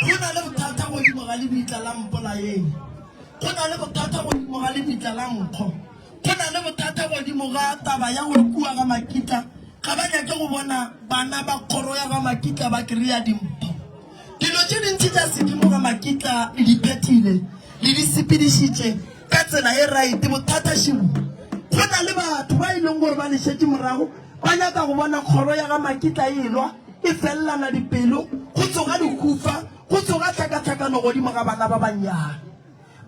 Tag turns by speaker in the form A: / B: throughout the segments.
A: Go na le bothata godimo ga lebitla la Mpolayeng. Go na le bothata godimo ga lebitla la Nkgo. Go na le bothata godimo ga taba ya gore kua ga Makitla ga ba nyake go bona bana ba kgoro ya ga Makitla ba kry-a dimpho. Dilo tše dintši tša sedimo ga Makitla le di phethile, le di sepedišitše ka tsela e right. Bothata šebo, go na le batho ba e leng gore ba le šetše morago, ba nyaka go bona kgoro ya ga Makitla e elwa, e felelana dipelo, go tsoga lehufa, go tsoga tlhakatlhakano godimo ga bana ba bannyane.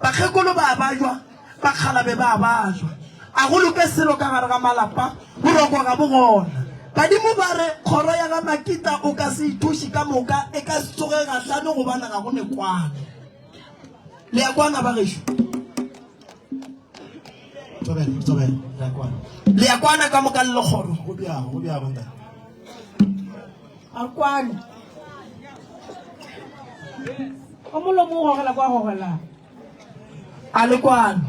A: Bakgekolo ba a bajwa, bakgalabe ba a bajwa. A go loke selo ka gare ga malapa, boroko ga bo gona. Badimo ba re kgoro ya ga Makita o ka se ithuše ka moka, e ka se tsoge gahlane gobane ga go ne kwano. Le a kwana ba gešo?
B: Thobela, thobela, re a kwana.
A: Le a kwana ka moka le le kgoro?
B: Go bjang, go bjang ntate?
C: A kwane. O molomo o gogela kwa gogelang.
A: A le kwane.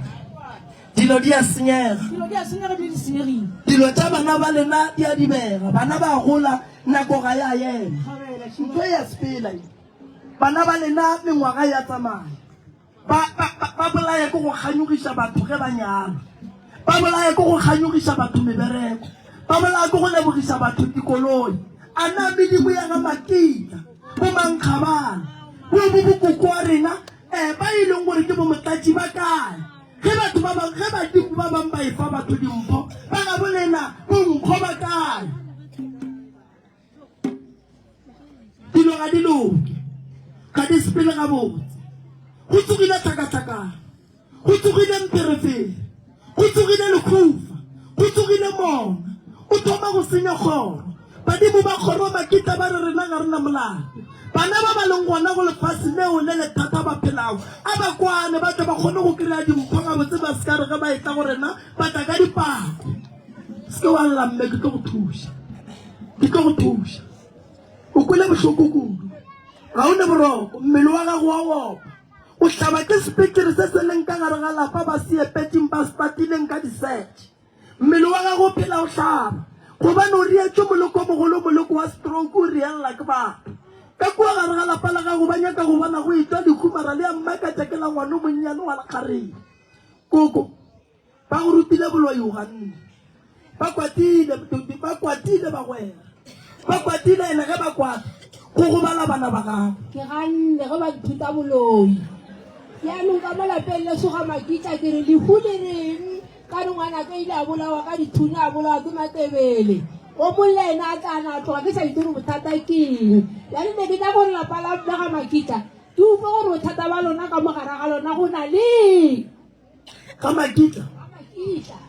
A: Dilo di a senyega.
C: Dilo di a senyega ebile di senyegile.
A: Dilo tša bana ba lena di a dibega. Bana ba gola, nako ga ya ema. Ntho e ya sepela ye. Bana ba lena mengwaga ya tsamaya. Ba, ba, ba, ba bolaya ke go kganyogiša batho ge ba nyalwa. Ba bolaya ke go kganyogiša batho mebereko. Ba bolaya ke go lebogiša batho dikoloi. A na medimo ya ga Makitla, bo Mankgabane, bo, bo, bo koko wa rena, eh, ba e leng gore ke bo Motlatši ba kae? Ge batho ba bang, ge badimo ba bang ba efa batho dimpho, ba gabo lena bo Nkgo ba kae? Dilo ga di loke, ga di sepele gabotse. Go tsogile tlhakatlhakano, go tsogile mpherefere, go tsogile lekhufa, go tsogile mona. O thoma go senya kgoro. Badimo ba kgoro Makitla ba re rena ga re na molato. Bana ba ba leng gona go lefase leo le lethata ba phelago, a ba kwane ba tle ba kgone go kry-a dimpho gabotse ba se ka re ge ba etla go rena ba tla ka dipako. Se ke wa lla mme, ke tlo go thuša. Ke tlo go thuša. O kwele bohloko kudu. Ga o ne boroko, mmele wa gago wa opa. O hlaba ke sepekere se se leng ka gare ga lapa ba se epetšeng ba se tatileng ka disetše. Mmele wa gago o phela o hlaba gobane o rietšwe moleko o mogolo, moleko wa stroke o riella ke batho. Ka kua gare ga lapa la gago ba nyaka go bona go etšwa lehu mara le a mmakatša ke la ngwana o monnyane wa lekgarebe. Koko. Ba go rutile boloi o ganne. Ba kwatile, ba kwatile bagwera. Ba kwatile ene ge ba kwata, go gobala bana ba gago.
C: Ke ganne ge ba nthuta boloi. Jaanong ka mo lapeng leso ga Makitla ke re lehu le reng ka re ngwanaka ile a bolawa ka dithunya a bolawa ke Matebele. O mong le ena a tla na a tloga ke sa itse gore bothata ke eng. Jaanong ne ke nyaka gore lapa la la ga Makitla ke utlwe gore bothata ba lona ka mo gare ga lona go na leng.
A: Ga Makitla.
C: Ga Makitla.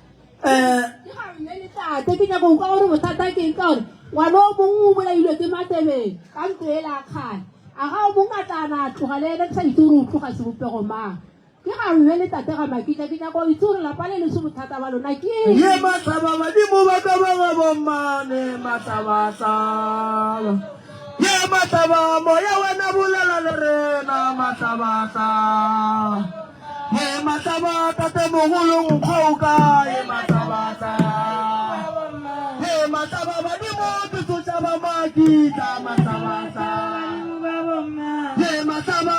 A: Eh.
C: Ke ga mme le tate ke nyaka go utlwa gore bothata ke eng ka gore ngwana o mongwe o bolailwe ke Matebele ka ntlo ela ya kgale. A ga o mongwe a tla na a tloga le ene ke sa itse gore o tloga sebopego mang. Ke ga mme le tate ga Makitla ke nyaka go itse gore lapa le leso bothata ba lona ke eng.
A: Ye mahlaba badimo ba ka ba ga bommane mahlabahlaba. Ye mahlaba moya wena bolela le rena mahlabahlaba. Ye mahlaba tate mogolo nkgwa o kae mahlabahlaba. Ye mahlaba badimo ke tsoša ba Makitla mahlabahlaba. Ye mahlaba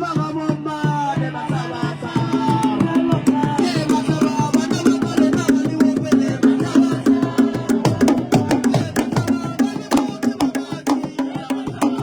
A: ba ga bommane mahlabahlaba. Ye mahlaba bana ba ka lena ba le opele mahlabahlaba. Ye mahlaba badimo ke ba Makitla mahlabahlaba. Ye mahlaba badimo ba ka ba ga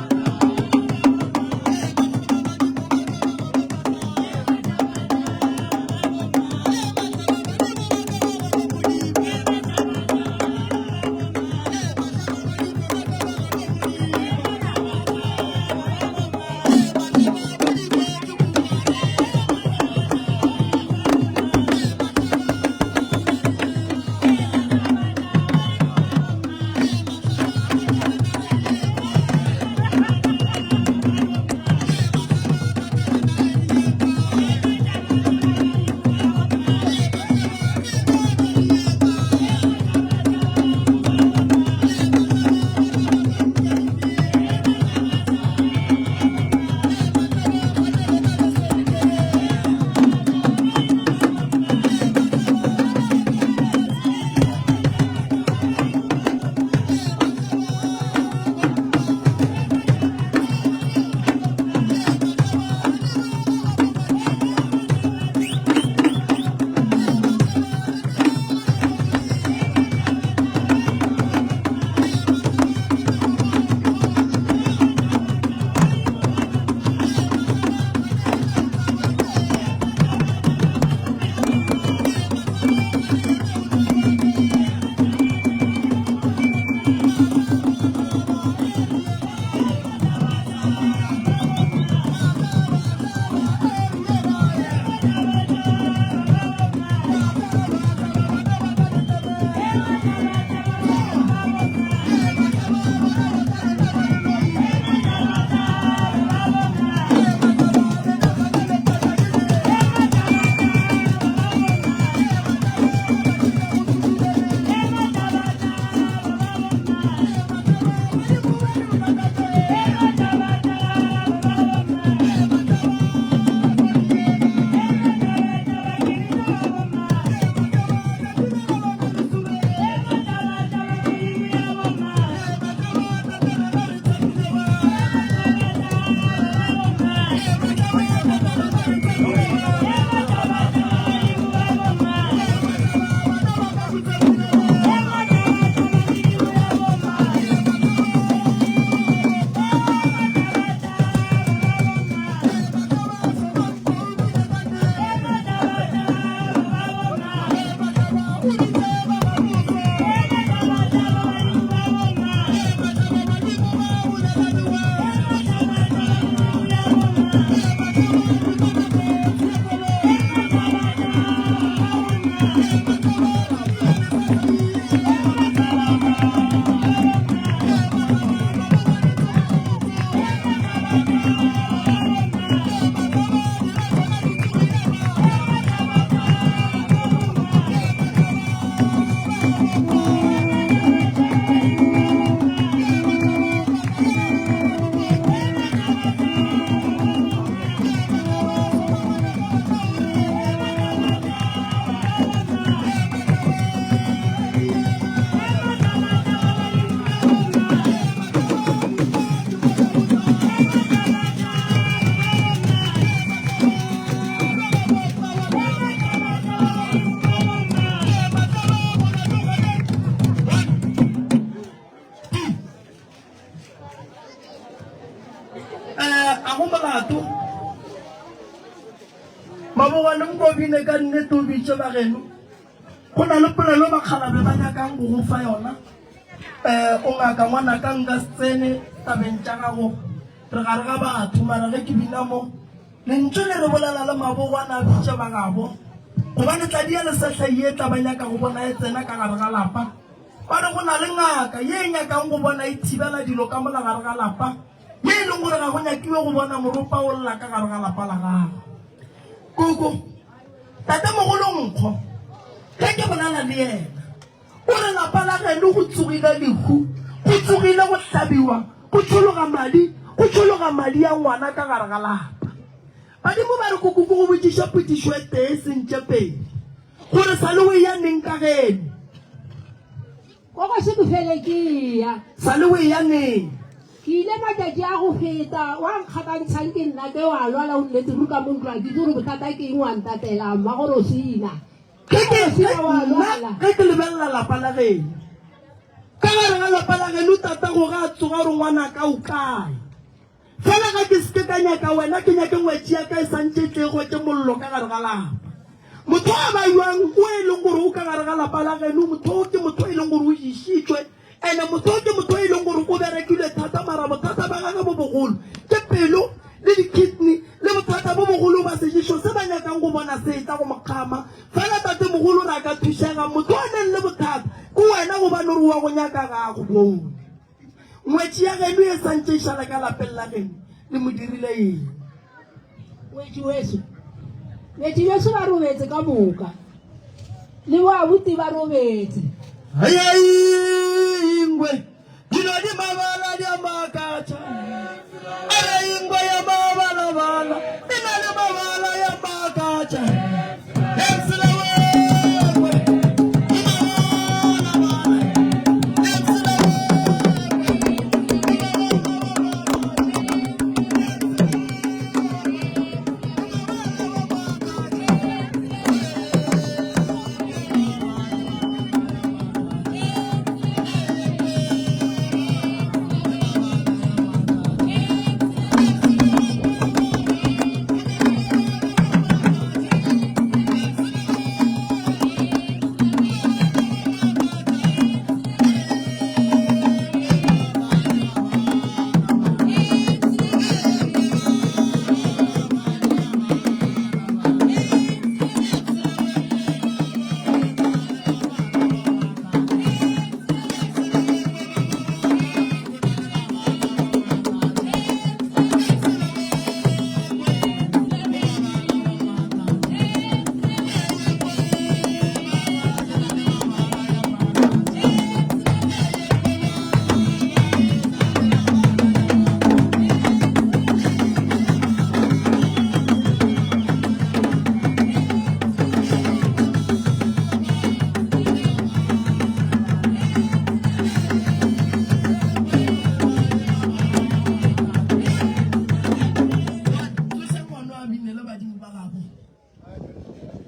A: A go molato. Mabogwane nko bine ka nnete o bitše bageno. Go na le polelo bakgalabe ba nyakang go go fa yona. Um o ngaka ngwanaka nka se tsene tabeng tša gago. Re gare ga batho mara ge ke bina mo lentšu le re bolela le mabogwana a bitše ba gabo. Gobane tladi ya lesehla ye tla ba nyaka go bona e tsena ka gare ga lapa. Ba re go na le ngaka ye e nyakang go bona e thibela dilo ka mola gare ga lapa, ye e leng gore ga go nyakiwe go bona moropa o lla ka gare ga lapa la gagwe. Koko, tatemogolo Nkgo, ge ke bolela le yena, o re lapa la geno go tsogile lehu, go tsogile go hlabiwa, go tšhologa madi, go tšhologa madi a ngwana ka gare ga lapa. Badimo ba re koko ke go botšiše potšišo e tee e seng tše pedi. Gore sa le o eya neng ka geno?
C: Koko se ke fele ke eya.
A: Sa le o eya neng?
C: Ke ile matšatši a go feta, wa nkgakantshang ke nna ke wa lwala o nnetse ruri ka mo ntlo a ke itse gore bothata ke eng wa ntatela Mmagorosina.
A: Ge ke nna ge ke lebelela lapa la geno, ka gare ga lapa la geno tatago ga a tsoga gore ngwanaka o kae? Fela ga ke se ke ka nyaka wena, ke nyake ngwetši ya ka e sa ntše e tle e gotše mollo ka gare ga lapa. Motho a ba ywang o e leng gore o ka gare ga lapa la geno, motho o ke motho e leng gore o išitšwe, ene motho o ke motho e leng gore o berekilwe thata, mara bothata ba gagwe bo bogolo ke pelo le di-kidney le bothata bo bogolo ba sejišo se ba nyakang go bona se etla go mo kgama. Fela tatemogolo re a ka thušega, motho a nang le bothata ke wena gobane o re wa go nyaka ga a go bone. Ngwetši ya geno e sa ntše e šala ka lapeng la geno, le mo dirile eng?
C: Ngwetši weso, ngwetši weso ba robetse ka moka, le bo abuti ba robetse.
A: Ayai ingwe, dilo di mabala di a makatša. Are ingwe ya mabalabala, e na le mabala ya makatša.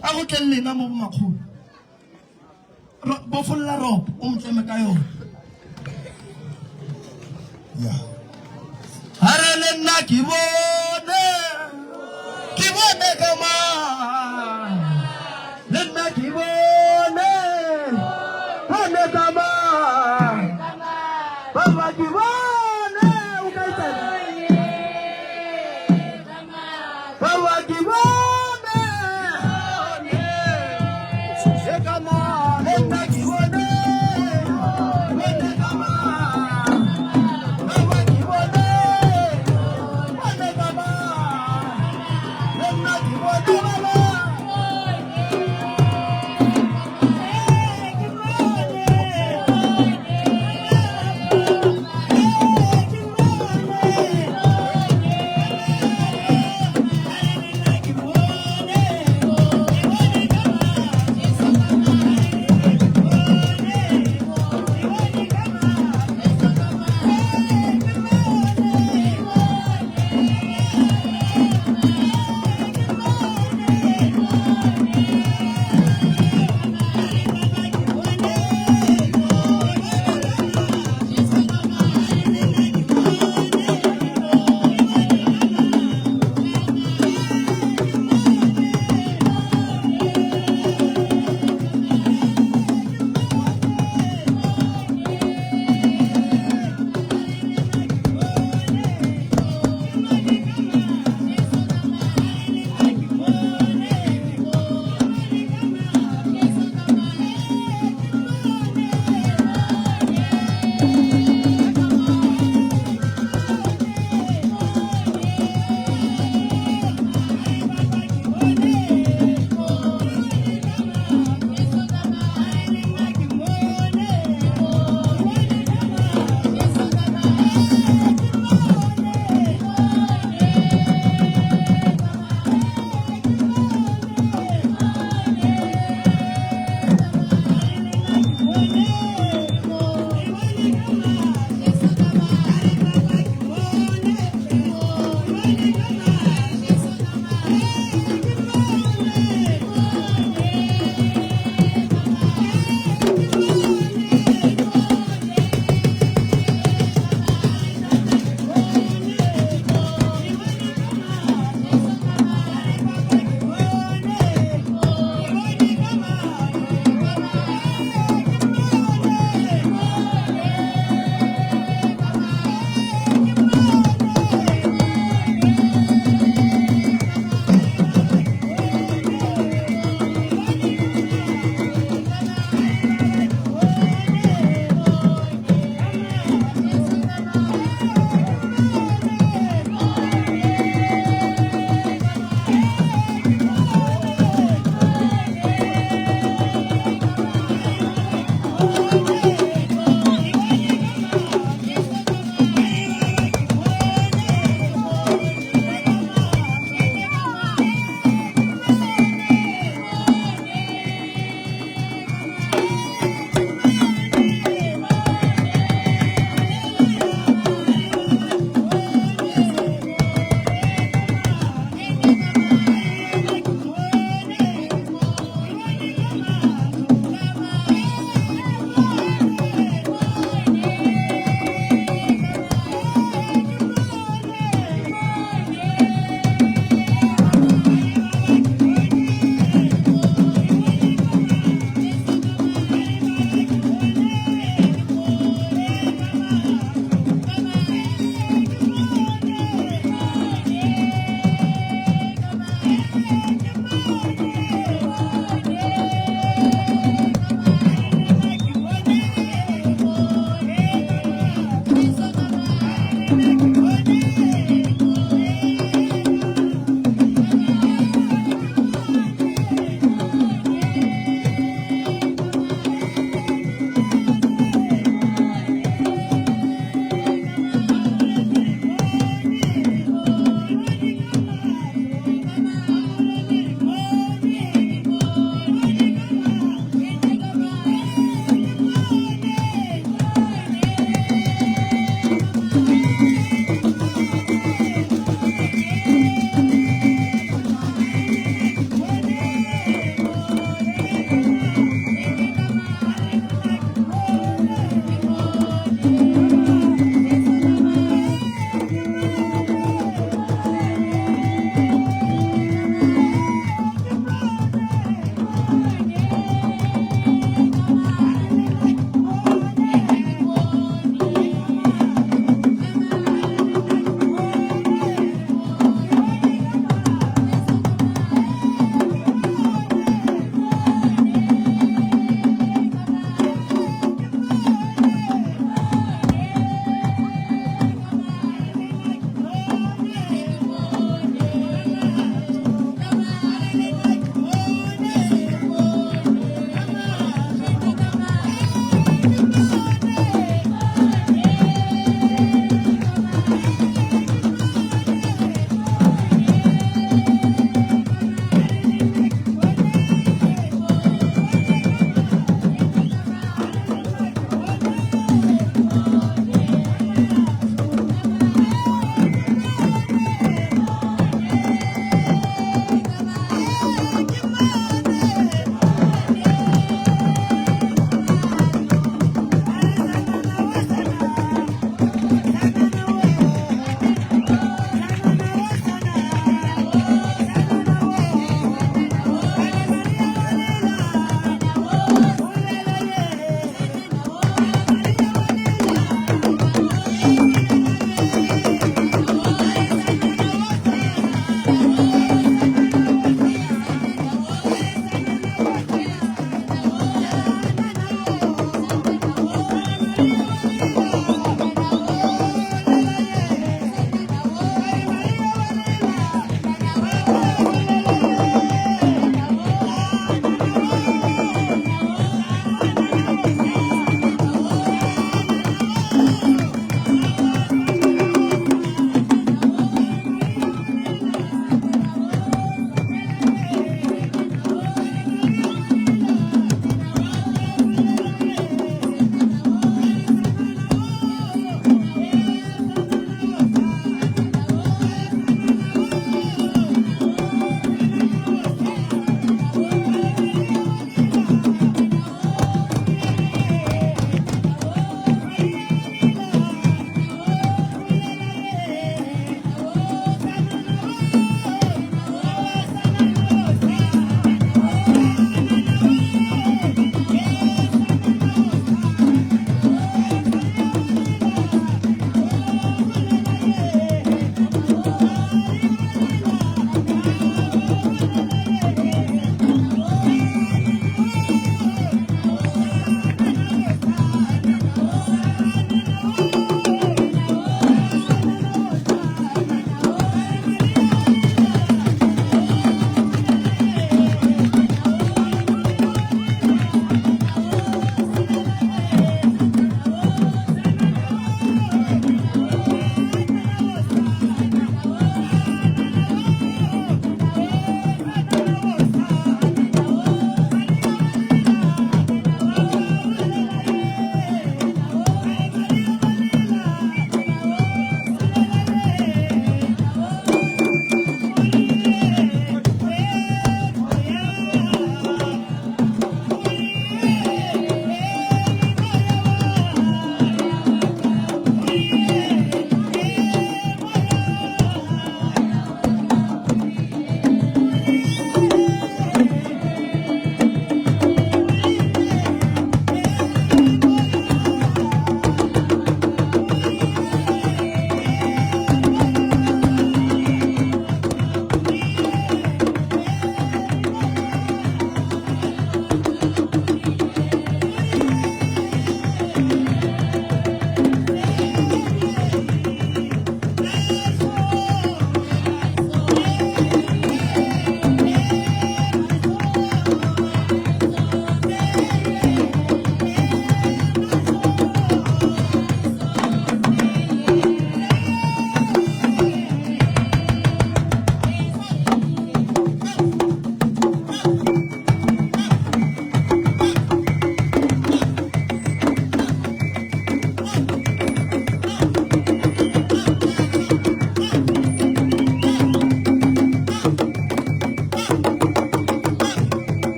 A: A go tleng lena mo bomakgolo. Bofolla ropo o motleme ka yona.
B: Ya.
A: A re le nna ke bone, ke bone ka mang. Le nna ke bone, bone ka mang. Baba ke bone, o ka etsang? Baba ke bone, le nna ke bone, bone ka mang. Baba ke bone.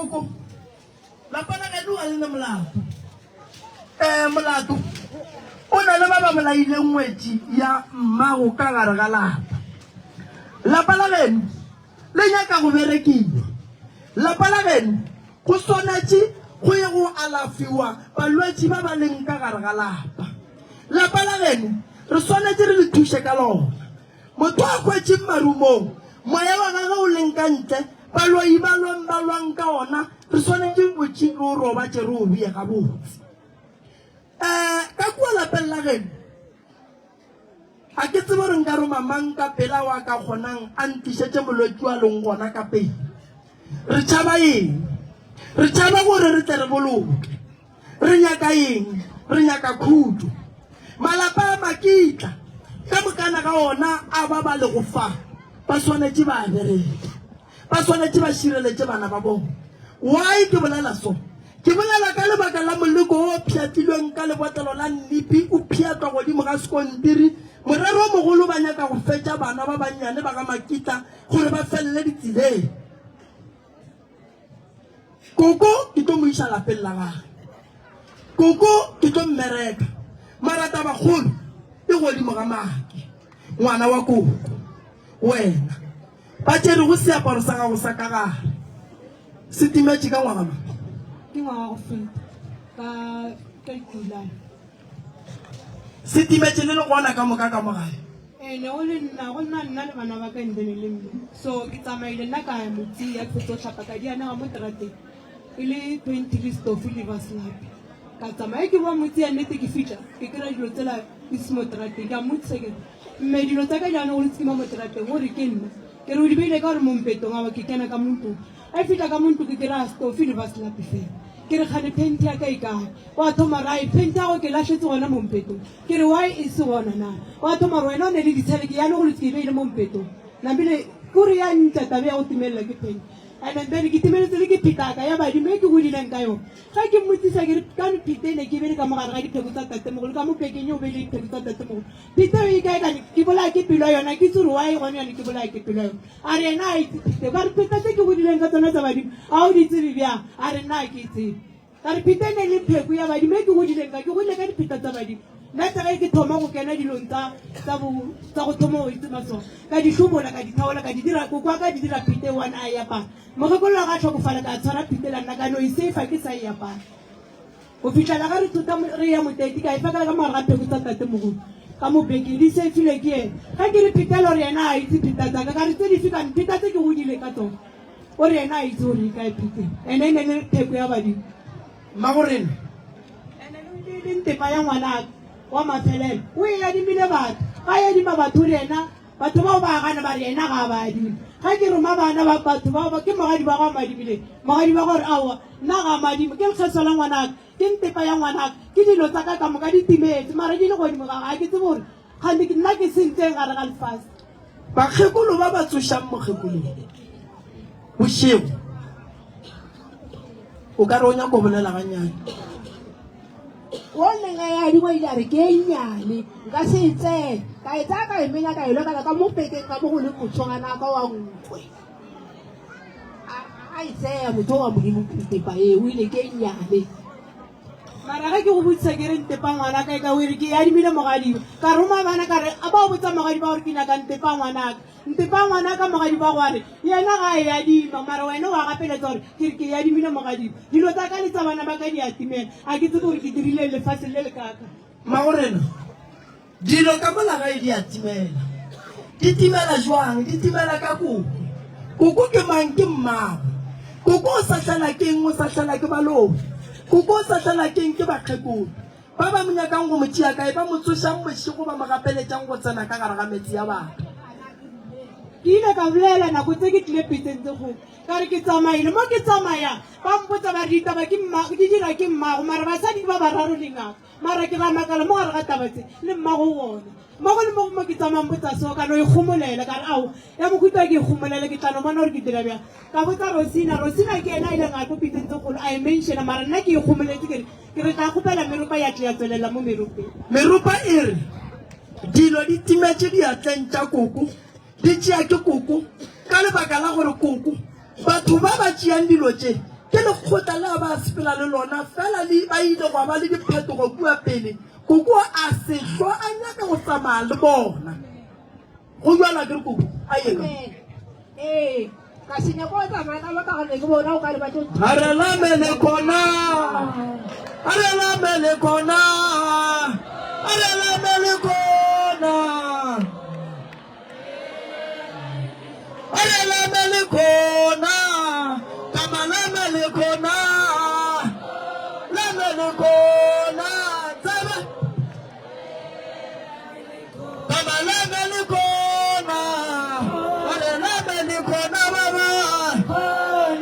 A: Koko, lapa la geno ga le na molato. Um molato o na le ba ba bolaileng ngwetši ya mmago ka gare ga lapa. Lapa la geno le nyaka go berekiwa. Lapa la geno go swanetše go ye go alafiwa balwetši ba ba leng ka gare ga lapa. Lapa la geno re swanetše re le thuše ka lona. Motho a hwetše marumong, moya wa gagwe o leng ka ntle, baloi ba lwang ba lwang ka ona, re swanetše go tše re o robatše re o bee gabotse. Um ka kua lapeng la geno, ga ke tsebe gore nka roma mang ka pela wa ka kgonang a ntlišetše molwetši wa leng gona ka pele. Re tšhaba eng? Re tšhaba gore re tle re boloke. Re nyaka eng? Re nyaka khutšo. Malapa a makitla ka mokana ga ona a ba ba lego fa ba swanetše ba bereke. Ba swanetše ba šireletše bana ba bona. Why ke bolela so? Ke bolela ka lebaka la moleko wo o pšhatlilweng ka lebotlelo la nnipi o pšhatlwa godimo ga sekontiri. Morero o mogolo ba nyaka go fetša bana ba bannyane ba ga Makitla gore ba felele ditseleng. Koko ke tlo mo iša lapeng la gage. Koko ke tlo mmereka. Mara tabakgolo e godimo ga Maki, ngwana wa koko. Wena ba tšerego seaparo sa gago sa ka gare se timetše ka ngwaga mang?
D: Ke ngwaga wa go feta ka ka July.
A: Se timetše le le gona ka moka ka mo gae?
D: Ee, ne go le nna, go nna nna le bana ba ka and then le mme. So ke tsamaile nna ka ya motse ya ke fetsa go hlapa ka di anega mo terateng e le 20 le stofo le vaslapi. Ka tsamaya ke boa motse ya nnete ke fihla ke kry-a dilo tsela di se mo terateng. Ke a mmotsisa ke re mme dilo tsa ka di ane go le tsekima mo terateng o re ke nna. Ke re o di beile ka gore mo mpetong awa ke kena ka mo ntlong. A fihla ka mo ntlong ke kry-a stofo le vaslapi fela. Ke re kgane phenti ya ka e kae? Wa thoma re ai phenti ya gago ke lahletse gona mo mpetong. Ke re why e se gona na? Wa thoma gore wena o ne le ditshele ke yane go letse ke e beile mo mpetong. Nambile kore ya ntša tabe ya go timelela ke phenti. And then ke timeletse le ke phitaka ya badimo e ke godileng ka yona. Ge ke mmotsisa ke re ka phite e ne ke e beile ka mo gare ga dipheko tsa tatemogolo ka mo pekeng eo beile dipheko tsa tatemogolo. Phite eo e kae kane ke bolaya ke pelo ya yona ke itse gore why gone yane ke bolaya ke pelo ya yona. A re yena a itse phite. Ka re pheta tse ke godileng ka tsona tsa badimo a o di tsebe bjang? A re nna a ke e tsebe. Ka re pheta e ne e le pheko ya badimo e ke godileng ka, ke godile ka dipheta tsa badimo. Nna tsa ge ke thoma go kena dilong tsa, tsa bo, tsa go thoma go itse maswao, ka di hlobola, ka di thaola, ka di dira, koko wa ka a di dira phete one a e apara. Mokgekolo wa ka a hlokofala, ka tshwara phete la nna ka no e seifa ke sa e apara. Go fihlela ge re thota, re eya Moteti, ka e fakela ka mo gare ga pheko tsa tatemogolo, ka mo bekeng, di seifilwe ke yena. Ge ke re phetela o re yena a itse pheta tsa ka, ka re tse dife ka pheta tse ke godile ka tsona. O re yena a itse gore e kae phete, ene e ne le pheko ya badimo.
A: Mmagorena.
D: Ene le le ntepa ya ngwanaka wa mafelelo, o e adimile batho. Ga e adima batho o re yena, batho bao ba gana ba re yena ga a ba adime. Ge ke roma bana ba batho bao ba ke mogadi wa gagwe a mo adimileng, mogadi wa gagwe o re aowa, nna ga a mo adime, ke lekgeso la ngwanaka, ke ntepa ya ngwanaka, ke dilo tsa ka ka moka di timetse, mara di le godimo ga ga ke tsebe gore kgane nna ke sentseng gare ga lefase.
A: Bakgekolo ba ba tsošang mokgekolo bošego o ka re o nyako bolela gannyane.
C: O neng a ya dingwe ile a re ke e nnyane nka se e tseye ka e tsaya ka e menya ka e lokela ka mo pekeng ka mo go leng motšhongwana ka wa nkwe a e tseya motho wa modimo ntepa eo o ile ke e nnyane.
D: Mara ge ke go botsisa ke re ntepa ngwanaka e ka o re ke e adimile mogadiba. Ka roma bana ka re a ba o botsa mogadiba gore ke nyaka ntepa ngwanaka. Ntepa ngwanaka mogadiba go a re yena ga a e adima mara wena wa gapeletsa gore ke re ke e adimile mogadiba. Dilo tsa ka le tsa bana ba ka di a timela. A ke tsebe gore ke dirileng lefaseng le le kaka.
A: Mmagorena, Dilo ka mola gae di a timela. Di timela jwang? Di timela ka koko. Koko ke mang? Ke mmago. Koko o sahlela keng? O sahlela ke baloi. Koko o sahlela keng? Ke bakgekolo. Ba ba mo nyakang go mo tšea kae? Ba mo tsošang bošego ba mo gapeletšang go tsena ka gare ga metse ya batho.
D: Ke ile ka bolela nako tse ke tlile pitseng tse kgolo ka re ke tsamaile mo ke tsamayang ba mpotsa ba re ditaba ke mma di dira ke mmago mara basadi ba bararo le ngaka Mara ke ra makala mo gare ga taba tse le mmago gona. Mo go le mo mo ke tsamayang botsa so ka no ikgomolela ka re ao ya mohuta ke ikgomolele ke tla no bona gore ke dira bjang. Ka botsa Rosina, Rosina ke yena a ileng a ko pitseng tse kgolo a e mentiona mara nna ke ikgomoletse ke re ke re tla kgopela meropa ya tle ya tswelela mo meropeng.
A: Meropa e re dilo di timetše diatleng tša koko, di tšea ke koko ka lebaka la gore koko batho ba ba tšeang dilo tše. Ke lekgotla le a ba sepela le lona fela le ba ile gwa ba le diphetogo kua pele. Koko a se hlwa a nyaka go tsamaya le bona. Go bjalo akere koko? A ye ka.
C: Ee, ka se nyako go tsamaya ka baka gore ke bona o ka re ba tlo.
A: A re lamele khona, a re lamele khona, a re lamele khona. A re lamele khona, kama lamele khona, lamele khona, tsebe. Kama lamele khona, a re lamele khona baba,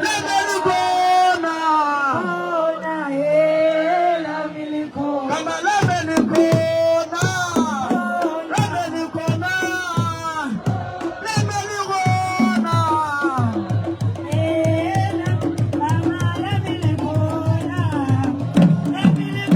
A: lamele khona. Kama lamele khona, lamele khona, lamele khona.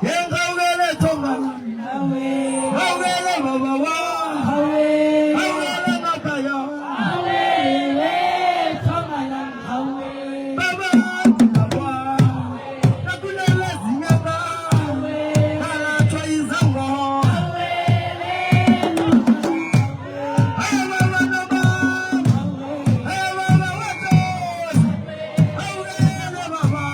A: Ye ngaugele thonga. Ngaugele baba wa. Ngaugele ngaka ya. Baba baba. Nakulele zinyanga. Kalatshwa izango. Hey baba no mama. Hey baba wa tosi. Ngaugele baba.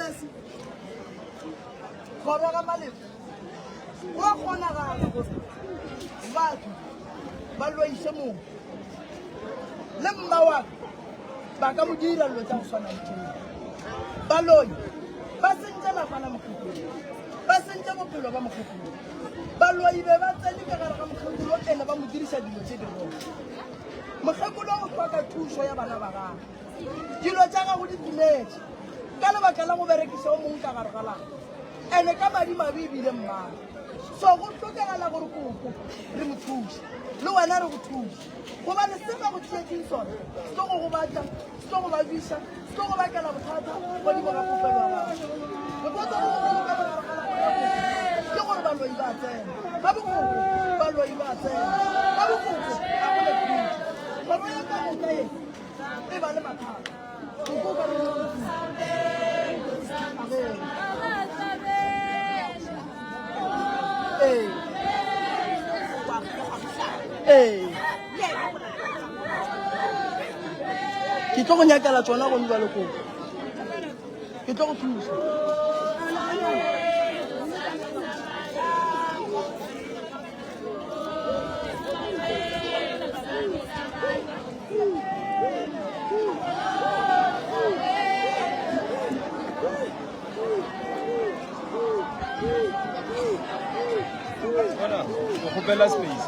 A: Sesi, kgoro ga Malefo, go a kgonagala gore batho ba loiše motho. Le mma wa ka ba ka mo dira dilo tša go swana le tšeo. Baloi ba sentše lapa la mokgekolo, ba sentše bophelo ba mokgekolo. Baloi be ba tsene ka gare ga mokgekolo ene ba mo diriša dilo tše di wrong. Mokgekolo o hloka thušo ya bana ba gagwe. Dilo tša gago di timetše ka lebaka la go berekiša o mongwe ka gare ga lapa. Ene ka madimabe ebile mmago. So go hlokagala gore koko re mo thuše, le wena re go thuše. Gobane se ba go tšeetšeng sona se tlo go gobatša, se tlo go babiša, se tlo go bakela bothata godimo ga popelo ya gago. Mopotso o mogolo ka mogare ga lapa la koko ke gore baloi ba tsena. Ga bokoko baloi ba tsena. Ga bokoko ga go na khutšo. Kgoro ya ka moka ye e ba le mathata. Koko o ka re o thuša. Ee. Ee. Ke tlo go nyakela tsona go jwale koko. Ke tlo go thusa.
E: Bona, o kgopela space.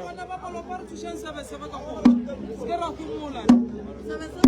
E: Bana ba malopa re thušeng sebesebe ka kgona se ke ra homola.